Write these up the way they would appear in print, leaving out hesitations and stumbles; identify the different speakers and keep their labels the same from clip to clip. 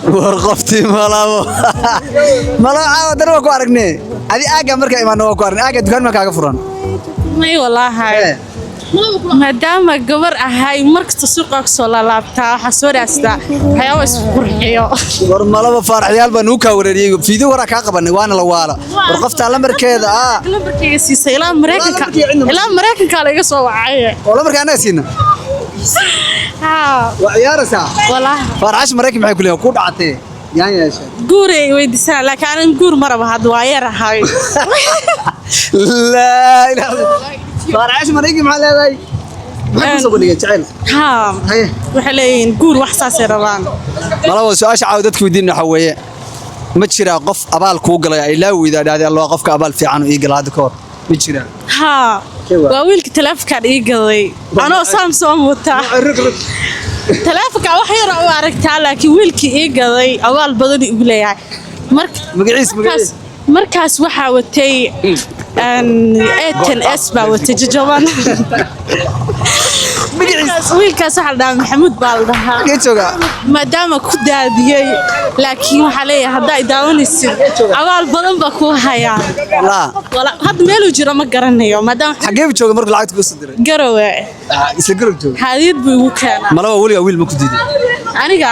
Speaker 1: War qoftii Malabo, Malabo caawa dana waa ku aragne. Adi aagga markaa imaano waa ku aragne. Aagga dukaan ma kaaga furan?
Speaker 2: May walaahi, maadaama gabar ahay, markasta suuqa kusoo laalaabtaa, waxaa soo raastaa waxyaaba isku qurxiyo.
Speaker 1: War Malaba, faaraxyaal baa nugu kaa wareeriyey. Fiideo waraa kaa qabanay, waana la waala. War qoftaa lambarkeeda ah.
Speaker 2: Lambarkayga siisay ilaa Maraykanka.
Speaker 1: Lambarkii cidna
Speaker 2: Ilaa Maraykanka la iga soo wacay.
Speaker 1: Oo lambarka annaga siina?
Speaker 2: Haa.
Speaker 1: Waa ciyaaraysaa.
Speaker 2: Walaahi.
Speaker 1: Faaraxash Maraykan maxay ku leeyihin? Ku dhacatee yaan yeeshay.
Speaker 2: Guuray weydiisaa, laakiin anan guur ma rabo, hadda waa yar ahay.
Speaker 1: Laa ilaaha. Faaraxash Maraykan maxaa leedahay? Maxay kusoo bandhigeen jacayl?
Speaker 2: Haa.
Speaker 1: Haye.
Speaker 2: Waxay leeyihiin guur, wax saasay rabaan.
Speaker 1: Malabo, su-aasha caawa dadka weydiin waxa weeye: ma jiraa qof abaal kuu galay ay laa weydaa, dhahday, "Allah, qofka abaal fiican ii gala hadda ka hor"? Ma jiraa?
Speaker 2: Haa.
Speaker 1: Kewa?
Speaker 2: Waa wiilka taleefonkaan ii gaday anoo Samsung wataa. Taleefonka wax yar u aragtaa, laakiin wiilkii ii gaday abaal badan igu leeyahay. Marka
Speaker 1: Magaciis?
Speaker 2: markaas
Speaker 1: Magaciis?
Speaker 2: Markaas waxaa watay A10s baa watay jajaban.
Speaker 1: Magaciis?
Speaker 2: Wiilkaas waxaa la dhahaa Maxamuud baa la dhahaa.
Speaker 1: Xagee joogaa?
Speaker 2: Maadaama ku daadiyey, laakiin waxaa leeyahay, haddaa i daawanaysid, abaal badan baa kuu hayaa.
Speaker 1: Laa.
Speaker 2: Hadda meeluu jiro ma garanayo, maadaama
Speaker 1: Xagee buu jooga markuu lacagta kuu soo diray?
Speaker 2: Garowe.
Speaker 1: Ah, isla Garow jooga.
Speaker 2: Haadiyad buu igu keenaa.
Speaker 1: Malaba, weligaa wiil ma ku diiday?
Speaker 2: Aniga?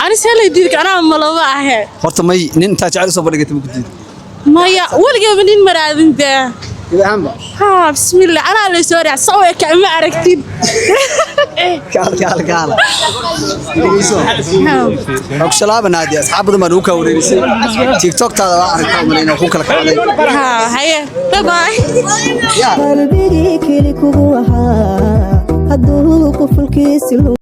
Speaker 2: Ani see lay diidi? Anaa Malaba ahe.
Speaker 1: Horta may nin intaa jacayl usoo bandhigatay ma ku diiday?
Speaker 2: Maya, weligeyba nin maraadin dee.
Speaker 1: Gebi ahaanba?
Speaker 2: Haa, bismillah, anaa lay soo raac saw eka ma aragtid.
Speaker 1: Kaal, kaal, kaal. Dhegeyso. Waa ku salaamanaa dee, asxaab badan baa nugu kaa wareerisay. TikTok-taada waa aragtaa, umalayna ku kala kacday.
Speaker 2: Haa, haye, bye bye.
Speaker 1: Yaa.
Speaker 3: Qalbigii keli kugu ahaa hadduu qufulkiisi.